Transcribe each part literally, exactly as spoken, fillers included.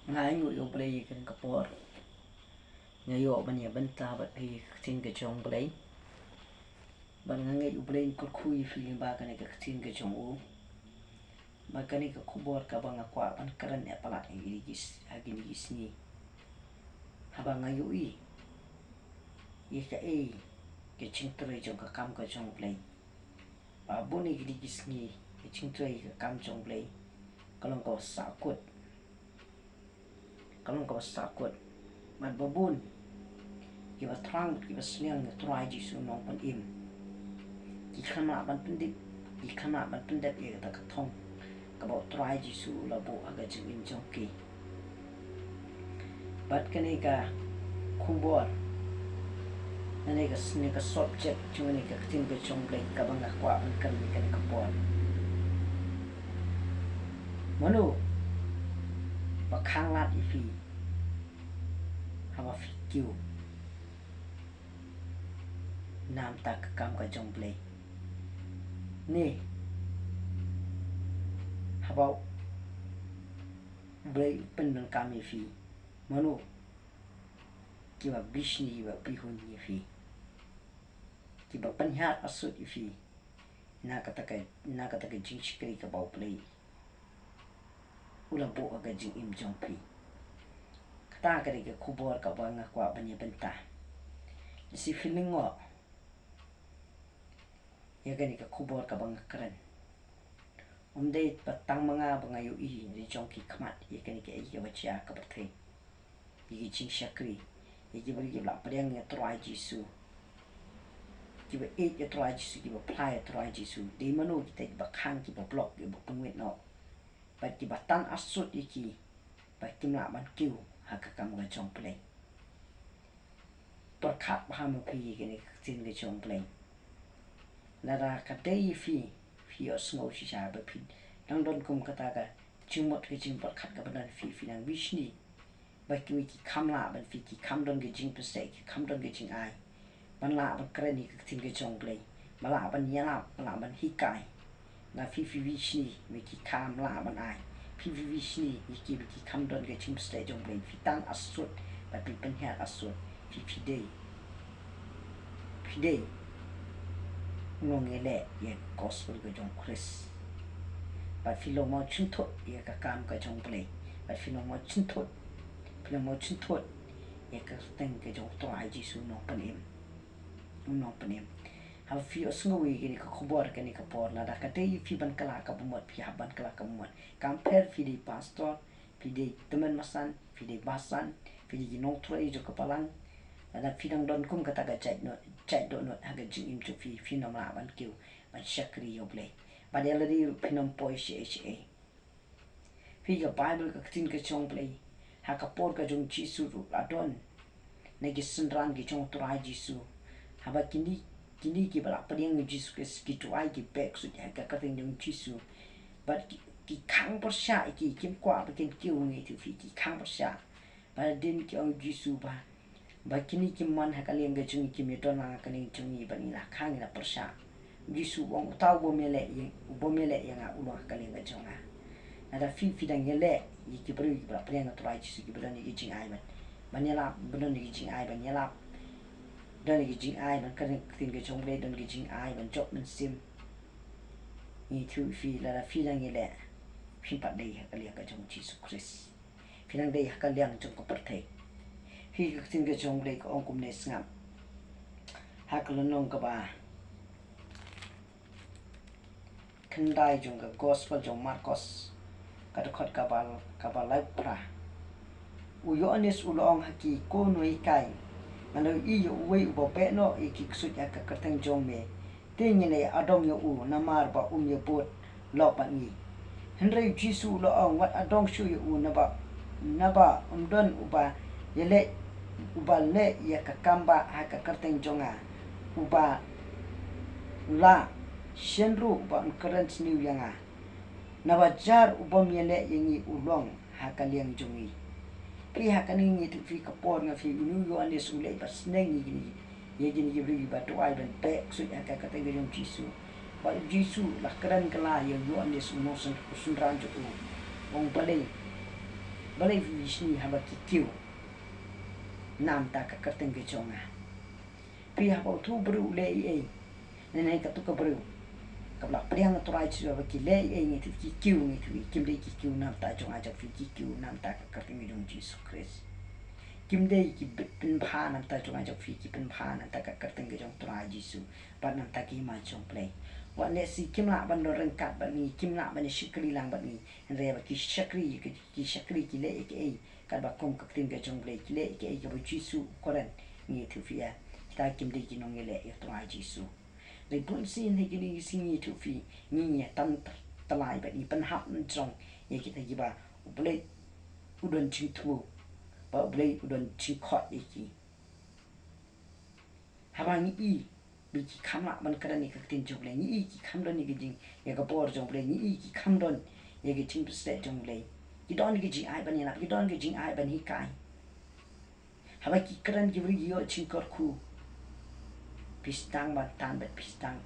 Nga ainguh ïa U Blei ïa kane ka por. Nga ïoh ban ïa bynta bad phi ka ktien ka jong U Blei. Bad nga ngeit U Blei un kyrkhu ïa phi lyngba kane ka ktien ka jong u. Bad kane ka khubor kaba nga kwah ban kren ïa palat ha kine ki s-, ha kine ki sngi. Haba nga ïohi ïa kaei ka jingtrei jong ka kam ka jong U Blei. Ba bun ïa kine ki sngi ka jingtrei ka kam jong U Blei ka long kaba sahkut. Ka long kaba sahkut. Bad ba bun kiba thrang bad kiba sliang ïa U Trai Jisu u nongpynim, ki khlem lah ban pyndep, ki khlem lah ban pyndep ïa kata ka thong kaba U Trai Jisu u la buh ha ka jingim jong ki. Bad kane ka khubor, kane ka s-, kane ka subject jong kane ka ktien ka jong U Blei kaba nga kwah ban kren ïa kane ka por. Mano ba khanglad ïa phi haba phi kiew na ka bynta ka kam ka jong U Blei? Ne haba U Blei u pyndonkam ïa phi, mano kiba bishni, kiba pyrshah ïa phi, kiba pynhiar asut ïa phi na kata ka, na kata ka jingshakri kaba U Blei u la buh ha ka jingim jong phi? Kata ka dei ka khubor kaba nga kwah ban ïa bynta. Lehse phi lyngngoh ïa kane ka khubor kaba nga kren. Ym dei ba tang ma nga ba nga ïohi, la jong ki khmat ïa kane kaei kaba jia ha ka pyrthei. Ïa ki jingshakri, ïa ki briew kiba la pdiang ïa U Trai Jisu, kiba ïeit ïa U Trai Jisu, kiba phla ïa U Trai Jisu. Dei mano kita kiba khang, kiba block, kiba pynwit noh? Bad kiba tan asut ïa ki ba kim lah ban kiew ha ka kam ka jong U Blei. Pyrkhat bha ma phi ïa kane ka ktien ka jong U Blei. Lada ka dei ïa phi, phi ïohsngew shisha ba phi dang don kum kata ka jingmut ka jingpyrkhat kaba don ha phi, phi nang bishni ba kiwei ki kham lah ban, phi ki kham don ka jingpynseh, ki kham don ka jingai ban lah ban kren ïa ka ktien ka jong U Blei, ba lah ban ïalap, ba lah ban hikai. Nga, phi phi bishni ba ki kham lah ban ai, phi phi bishni ïa ki ba ki kham don ka jingpynseh jong U Blei, phi tan asut bad phi pynhiar asut, phi phi dei, phi dei u nongïaleh ïa ka gospel ka jong U Khrist. Bad phi long mawjynthut ïa ka kam ka jong U Blei. Bad phi long mawjynthut, phi long mawjynthut ïa ka kyrteng ka jong U Trai Jisu u nongpynim, u nongpynim. Haba phi ïohsngew ïa kane ka khubor kane ka por, lada ka dei ïa phi ban kylla kaba mut, phi hap ban kylla kaba mut. Kam pher phi dei pastor, phi dei tymmen basan, phi dei basan, phi dei ki nongtrei jong ka balang, lada phi dang don kum kata ka jait noh, jait dohnud ha ka jingim jong phi, phin ym lah ban kiew ban shakri ïa U Blei. Bad ïa lade ruh phin ym poi shaei shaei. Phi, ka Baibl, ka ktien ka jong U Blei, ha ka por ka jong U Jisu ruh la don na ki synran ki jong U Trai Jisu. Haba kine, kine kiba la pdiang ïa U Jisu Khrist ki duwai, ki beh ksuid ha ka kyrteng jong U Jisu. Bad ki, ki khang pyrshah ïa ki, kim kwah ba kin kiew, ngi ïathuh ïa phi, ki khang pyrshah. Bad hadien ki ong U Jisu ba, ba kine kim wan ha ka liang ka jong ngi, kim ïadon lang ha ka liang jong ngi, bad ngi la khang, ngi la pyrshah. U Jisu u ong, uta u bym ïaleh ïa, u bym ïaleh ïa nga u long ha ka liang ka jong nga. Lada phi, phi dang ïaleh ïa ki briew kiba la pdiang ïa U Trai Jisu, kiba don ïa ki jingai ban, ban ïalap, ban don ïa ki jingai ban ïalap, don ïa ki jingai ban kren ka ktien ka jong U Blei, don ïa ki jingai ban jop mynsiem, ngi ïathuh ïa phi, lada phi dang ïaleh, phim pat dei ha ka liang ka jong U Jisu Khrist. Phi dang dei ha ka liang jong ka pyrthei. Phi, ka ktien ka jong U Blei ka ong kumne, sngap ha ka lynnong kaba khyndai jong ka gospel jong u Markos, ka dkhot kaba, kaba laiphew phra. U Ïoannis u la ong ha ki, ko nonghikai, nga la ïohi ïa uwei uba beh noh ïa ki ksuid ha ka kyrteng jong me. Te ngin ïa adong ïa u, namar ba um ïabud lok bad ngi. Hynrei U Jisu u la ong, wat adong shuh ïa u, naba, naba ym don uba ïaleh, uba leh ïa ka kam bah ha ka kyrteng jong nga, uba lah, shen ruh ba un kren sniew ïa nga. Naba jar u bym ïaleh ïa ngi u long ha ka liang jong ngi. Phi, ha kane ngi ïathuh ïa phi, ka por nga, phi, une u Ïoannis u leit bad sneng ïa kine, ïa kine ki briew kiba duwai ban beh ksuid ha ka kyrteng ka jong U Jisu. Bad U Jisu u la kren kylla ïa u Ïoannis, u nongshyn-, u synran jong u. U ong, balei, Balei phi bishni haba ki kiew namar ka kyrteng ka jong nga? Phi, haba utu u briew u leh ei ei, ne ne katu ka briew kaba la pdiang ha u Trai Jisu, haba ki leh ei ei, ngi tip ki kiew, ngi tip kim dei ki kiew namar ka jong nga jong phi, ki kiew namar ka kyrteng ka jong u Jisu Khrist. Kim dei ki pynbha namar ka jong nga jong phi, ki pynbha namar ka kyrteng ka jong u Trai Jisu bad namar ka hima jong u Blei. Wat lehse kim lah ban don ryngkat bad ngi, kim lah ban shakri lang bad ngi, hynrei haba ki shakri, ki shakri, ki leh ei ei katba kum ka ktien ka jong u Blei, ki leh ei ei kaba u Jisu u kren, ngi tip phi ïa kita kim dei ki nongïaleh ïa u Trai Jisu. Hynrei bunsien ha kine ki sngi ngi tip phi, ngi ïa tan tylli bad ngi pynhap jrong ïa kita kiba u Blei u don jingthmu bad u Blei u don jingkhot ïa ki. Haba ngi i ba ki kham lah ban kren ïa ka ktien jong u Blei, ngi i ki kham don ïa ka jing, ïa ka bor jong u Blei, ngi i ki kham don ïa ka jingpynshlur jong u Blei, ki don ïa ka jingai ban ïalap, ki don ïa ka jingai ban hikai. Haba ki kren ki briew ki ïoh jingkyrkhu, phi sdang ban tan bad phi sdang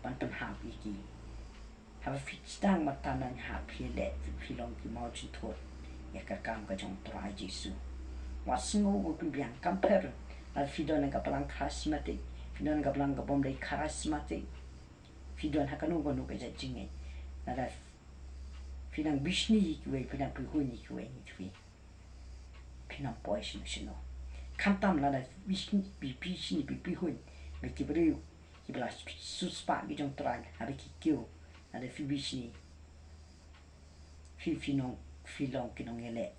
ban pynhap ïa ki. Haba phi sdang ban tan ban hap, phi leh, phi, phi long ki maw jingthut ïa ka kam ka jong u Trai Jisu. Wat sngew ba phi biang, compare, lada phi don ha ka balang charismatic, phi don ha ka balang kaba ym dei charismatic, phi don ha kano kano ka jait jingngeit, lada phi nang bishni ïa kiwei, phi nang prihuwei ïa kiwei, ngi tip phi, phi nang poi shano shano. Khamtam lada phi bishni, phi bishni, phi prihuwei bad ki briew kiba la siewspah ki jong u Trai, haba ki kiew, lada phi bishni, phi, phi nong, phi long ki nongïaleh,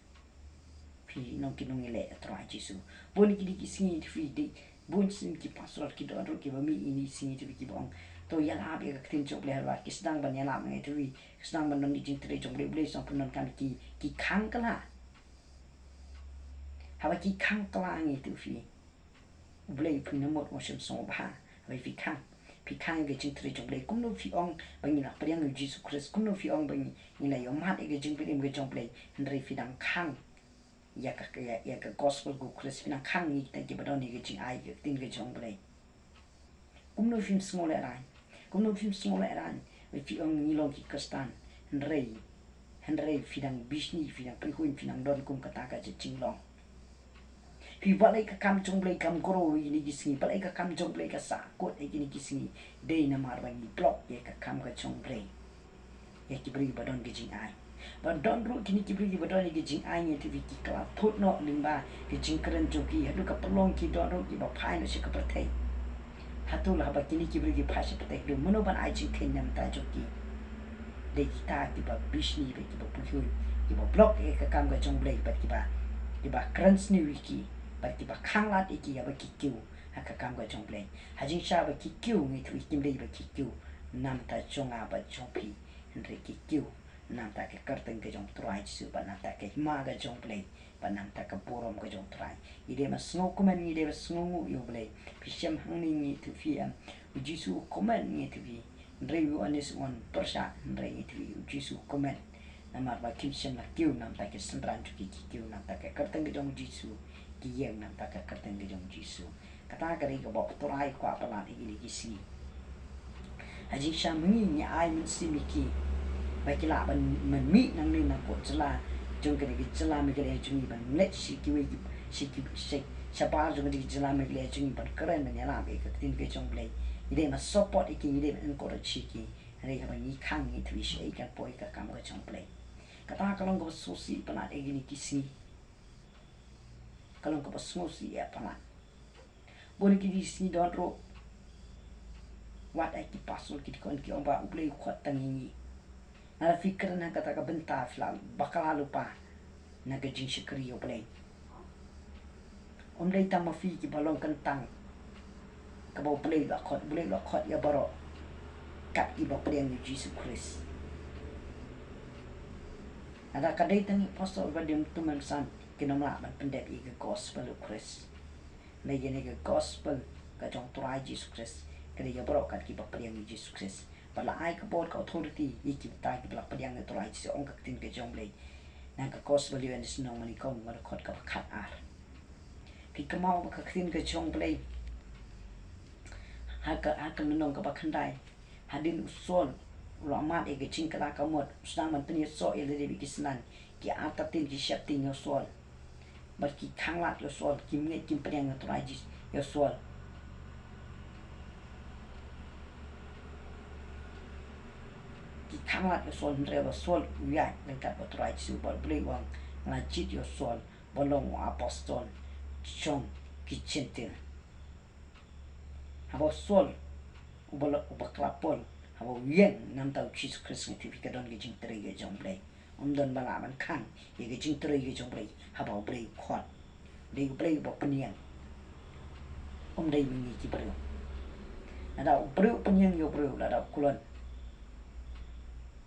phi long ki nongïaleh ïa u Trai Jisu. Bun kine ki sngi phi dei, bunsien ki pastor ki don ruh kiba mih ïa kine ki sngi, phi, kiba ong, to ïalap ïa ka ktien jong u Blei, haba ki sdang ban ïalap, ngi tip phi, ki sdang ban don ïa ka jingtrei jong u Blei, u Blei u sdang pyndonkam ïa ki, ki khang kylla. Haba ki khang kylla, ngi tip phi, u Blei u pynmut, u shym sngewbha. Haba phi khang, phi khang ïa ka jingtrei jong u Blei. Kumno phi ong ba ngi la pdiang ïa u Jisu Khrist, kumno phi ong ba ngi, ngi la ïohmad ïa ka jingpynim ka jong u Blei, hynrei phi dang khang ïa ka, ïa, ïa ka gospel ka u Khrist, phi dang khang ïa kita kiba don ïa ka jingai ïa ka ktien ka jong u Blei? Kumno phim sngewlehraiñ? Kumno phim sngewlehraiñ ba phi ong ngi long ki Khristan, hynrei, hynrei phi dang bishni, phi dang prihuwei, phi dang don kum kata ka jait jinglong? Phi, balei ka kam jong u Blei kam grow ïa kine ki sngi? Balei ka kam jong u Blei ka sahkut ïa kine ki sngi? Dei namar ba ngi block ïa ka kam ka jong u Blei ïa ki briew ba don ka jingai. Ba don ruh kine ki briew kiba don ïa ka jingai, ngi tip phi, ki kylla thut noh lyngba ka jingkren jong ki, haduh ka pynlong ki don ruh kiba phai noh sha ka pyrthei. Hato la haba kine ki briew ki phai sha pyrthei, haduh mano ban ai jingkheiñ na ka bynta jong ki? Dei kita kiba bishni bad kiba prihuwei, kiba block ïa ka kam ka jong u Blei, bad kiba, kiba kren sniew ïa ki, bad kiba khanglad ïa ki haba ki kiew ha ka kam ka jong u Blei. Ha jingshisha ba ki kiew, ngi tip phi, kim dei ba ki kiew namar ka jong nga bad jong phi, hynrei ki kiew namar ka kyrteng ka jong u Trai Jisu, bad namar ka hima ka jong u Blei, bad namar ka burom ka jong u Trai. Ngi dei ban sngewkmen, ngi dei ban sngewnguh ïa u Blei. Phi shem hangne, ngi tip phi, em, u Jisu u kmen, ngi tip phi, hynrei u Ïoannis u wan pyrshah, hynrei ngi tip phi, u Jisu u kmen. Namar ba kim shym la kiew namar ki synran jong ki, ki kiew namar ka kyrteng ka jong u Jisu, ki ïeng namar ka kyrteng ka jong u Jisu. Kata ka dei kaba u Trai u kwah palat ïa kine ki sngi. Ha jingshisha ma ngi, ngi ai mynsiem ïa ki ba ki lah ban, ban mih nangne na ka jylla jong kane ka jylla Meghalaya jong ngi, ban leit sha kiwei ki, sha ki, sha, shabar jong kane ka jylla Meghalaya jong ngi, ban kren, ban ïalap ïa ka ktien ka jong u Blei. Ngi dei ban support ïa ki, ngi dei ban encourage ïa ki. Hynrei haba ngi khang, ngi tip phi, shaei kan poi ka kam ka jong u Blei? Kata ka long kaba sngewsih palat ïa kine ki sngi. Ka long kaba sngewsih ïa palat. Bun kine ki sngi don ruh wat ïa ki pastor, ki deacon, ki ong ba u Blei u khot tang ïa ngi. Lada phi kren ha kata ka bynta, phi la bakla lypa na ka jingshakri ïa u Blei. Ym dei tang ma phi kiba long kyntang kaba u Blei u la khot, u Blei u la khot ïa baroh kat kiba pdiang ïa u Jisu Khrist. Lada ka dei tang ïa i pastor bad ïa utu u mem san, kin ym lah ban pyndep ïa ka gospel u Khrist. Hynrei ïa kane ka gospel ka jong u Trai Jisu Khrist ka dei ïa baroh kat kiba pdiang ïa u Jisu Khrist. Bad la ai ka bor, ka authority ïa kita kiba la pdiang ïa u Trai Jisu, ong ka ktien ka jong u Blei na ka gospel u Ïoannis Nongmanyngkong, ka dkhot kaba khatar. Phi kynmaw ba ka ktien ka jong u Blei ha ka, ha ka lynnong kaba khyndai, hadien u Saul u la mad ïa ka jingkylla ka mut, u sdang ban pynïasoh ïa lade bad ki synran, ki artatien ki sheptieng ïa u Saul. Bad ki khanglad ïa u Saul, kim ngeit kim pdiang ïa u Trai Jisu, ïa u Saul. Ki khanglad ïa u Saul, hynrei ba u Saul u ïaid ryngkat bad u Trai Jisu, bad U Blei u ong, nga la jied ïa u Saul ban long u apostol jong ki Jentil. Haba u Saul, uba la, uba kylla Paul, haba u ïeng na ka bynta u Jisu Khrist, nga tip ka don ka jingtrei ka jong U Blei. Ym don ba lah ban khang ïa ka jingtrei ka jong U Blei haba U Blei u khot. Dei U Blei uba pynïeng. Ym dei ma ngi ki briew. Lada u briew u pynïeng ïa u briew, lada u khlon,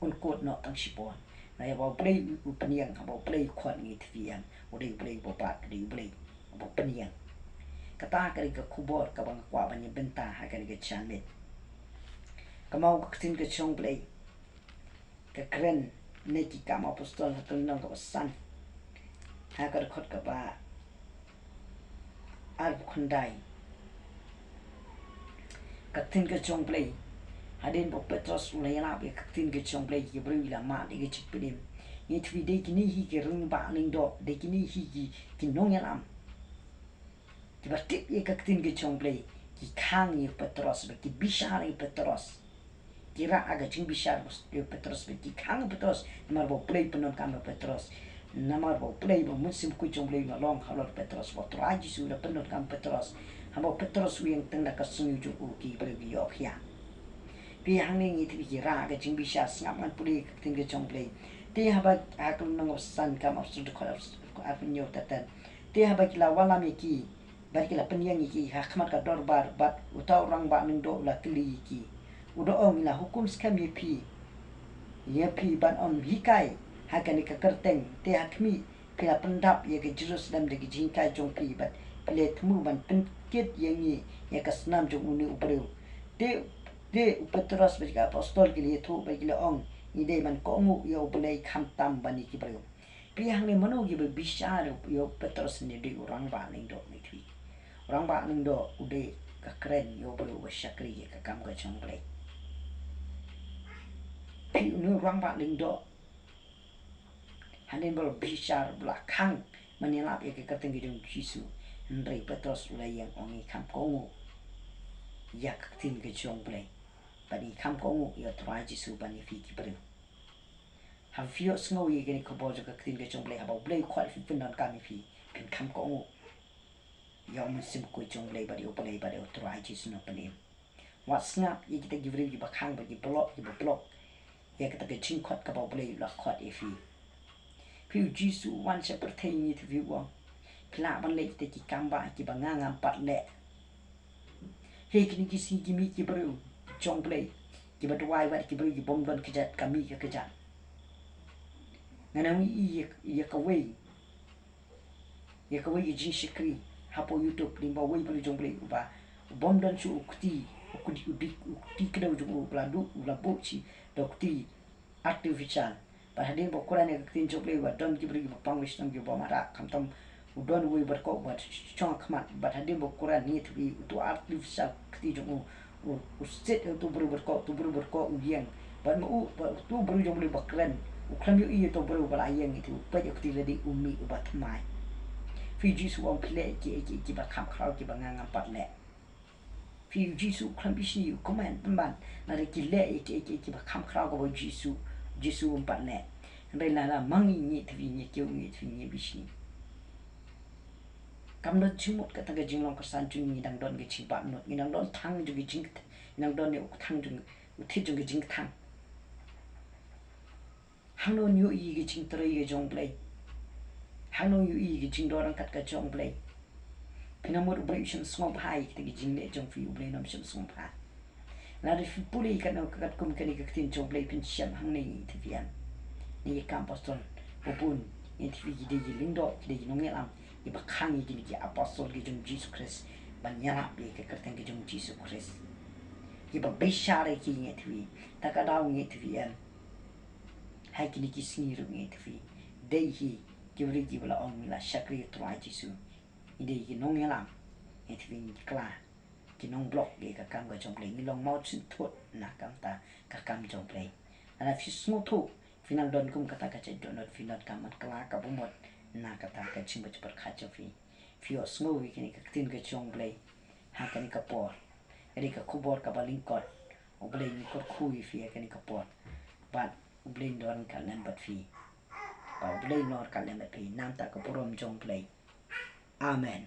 un kut noh tang shipor. Hynrei haba U Blei u pynïeng, haba U Blei u khot, ngi tip ïa u, u dei U Blei uba bat, u dei U Blei uba pynïeng. Kata ka dei ka khubor kaba nga kwah ban ïa bynta ha kane ka janmiet. Ka mut ka ktien ka jong U Blei ka kren na Ki Kam Apostol ha ka lynnong kaba san, ha ka dkhot kaba arphew khyndai. Ka ktien ka jong U Blei. Hadien ba u Petros u la ïalap ïa ka ktien ka jong U Blei, ki briew ki la mad ïa ka jingpynim. Ngi tip dei kine hi ki rangbah lyngdoh, dei kine hi ki, ki nongïalam. Kiba tip ïa ka ktien ka jong U Blei, ki khang ïa u Petros, bad ki bishar ïa u Petros. Ki rah ha ka jingbishar ïa u Petros, bad ki khang ïa u Petros, namar ba U Blei u pyndonkam ïa u Petros. Namar ba U Blei, ba u Mynsiem Bakhuid jong U Blei u la long halor u Petros, ba u Trai Jisu u la pyndonkam ïa u Petros. Haba u Petros u ïeng tang da ka sngi jong u ki briew ki ïoh khiah. Phi, hangne ngi tip ki rah ha ka jingbishar, sngap, ngan pule ka ktien ka jong U Blei. Te haba, ha ka lynnong kaba san, Ki Kam Apostol dkhot arphew hynñiew, te ten. Te haba ki la wallam ïa ki, bad ki la pynïeng ïa ki ha khmat ka dorbar, bad uta u rangbah lyngdoh u la kylli ïa ki, u da ong, ngi la hukum skhem ïa phi, ïa phi ban ym hikai ha kane ka kyrteng, te ha khmih, phi la pyndap ïa ka Jerusalem da ka jinghikai jong phi, bad phi la thmu ban pynkit ïa ngi ïa ka snam jong une u briew. Te, te u Petros bad ki apostol ki la ïathuh bad ki la ong, ngi dei ban kohnguh ïa U Blei khamtam ban ïa ki briew. Phi, hangne mano kiba bishar ïa u Petros? Une u dei u rangbah lyngdoh, ngi tip. U rangbah lyngdoh u dei ka kren ïa u briew uba shakri ïa ka kam ka jong U Blei. Phi, une u rangbah lyngdoh, hadien ba u la bishar, ba u la khang ban ïalap ïa ka kyrteng ka jong u Jisu, hynrei u Petros u la ïeng, ong, ngi kham kohnguh ïa ka ktien ka jong U Blei, bad ngi kham kohnguh ïa u Trai Jisu ban ïa phi ki briew. Haba phi ïohsngew ïa kane ka khubor jong ka ktien ka jong U Blei, haba U Blei u khot ïa phi, pyndonkam ïa phi, phin kham kohnguh ïa u Mynsiem Bakhuid jong U Blei, bad ïa U Blei, bad ïa u Trai Jisu u nongpynim. Wat sngap ïa kita ki briew kiba khang bad kiba block, kiba block ïa kata ka jingkhot kaba U Blei u la khot ïa phi. Phi, u Jisu u wan sha pyrthei, ngi tip, phi, u ong, phi lah ban leh kita ki kam ba, kiba nga ngam pat leh. Hei kine ki sngi ki mih ki briew jong U Blei kiba duwai bad ki briew ki bym don kjat ka mih ka kjat. Ngan ïohi ïa, ïa kawei, ïa kawei ka jingshakri hapoh YouTube, lyngba uwei u briew jong U Blei uba, u bym don shuh u kti, u kti, u dik, u kti kdew jong u, u la duh, u la buh shi da u kti artificial. Bad hadien ba u kren ïa ka ktien jong U Blei, bad don ki briew kiba pang, ba shnong, kiba mad, khamtam u don uwei u briew uba shong ha khmat, bad hadien ba u kren, ngi tip, uto u artificial kti jong u, u, u siat ïa uto u briew, uto u briew u ïeng. Bad ma u, bad uto u briew jong U Blei uba kren, u khlem ïohi ïa uto u briew uba la ïeng, ngi tip, u peit ïa u kti, lada u mih uba thymmai. Phi, u Jisu u ong, phi leh ïa ki, ïa ki, ïa kiba kham khraw, kiba nga ngam pat leh. Phi, u Jisu u khlem bishni, u comment pynban, lada ki leh ïa ki, ïa ki, ïa kiba kham khraw kaba u Jisu, u Jisu um pat leh. Hynrei lada ma ngi, ngi tip, ngi kiew, ngi tip, ngi bishni. Kam don jingmut kata ka jinglong kyrsan jong ngi, ngi dang don ka jingbamut, ngi dang don thang jong ka jing, ngi dang don ïa u thang jong, u thied jong ka jingkthang. Hangno ngi ïohi ïa ka jingtrei ka jong U Blei? Hangno ngi ïohi ïa ka jingdon ryngkat ka jong U Blei? Phi, namar U Blei u shem sngewbha ïa kita ki jingleh jong phi, U Blei un shem sngewbha. Lada phi pule ïa kano ka katkum kane ka ktien jong U Blei, phin shem hangne, ngi tip, ïa kane ka kam apostol, ba bun, ngi tip, ki dei ki lyngdoh, ki dei ki nongïalam, kiba khang ïa kine ki apostol ki jong U Jisu Khrist ban ïalap ïa ka kyrteng ka jong U Jisu Khrist. Kiba bishar ïa ki, ngi tip, ta ka daw, ngi tip, ïa Ha kine ki sngi ruh, ngi tip, dei hi ki briew kiba la ong, ngi la shakri ïa u Trai Jisu. Ngi dei ki nongïalam, ngi tip, ngi kylla, ki nongblock ïa ka kam ka jong U Blei, ngi long mawshynthut na ka bynta ka kam jong U Blei. Lada phi sngewthuh phi nang don kum kata ka jait dohnud, phi nang ka man kylla ka bamut na kata ka jingpyrkhat jong phi. Phi ïohsngew ïa kane ka ktien ka jong U Blei ha kane ka por. Kane ka khubor kaba lyngkot. U Blei un kyrkhu ïa phi ha kane ka por. Bad U Blei un don ryngkat lem bad phi. Bad U Blei un don ryngkat lem bad phi. Namar ka burom jong U Blei. Amen.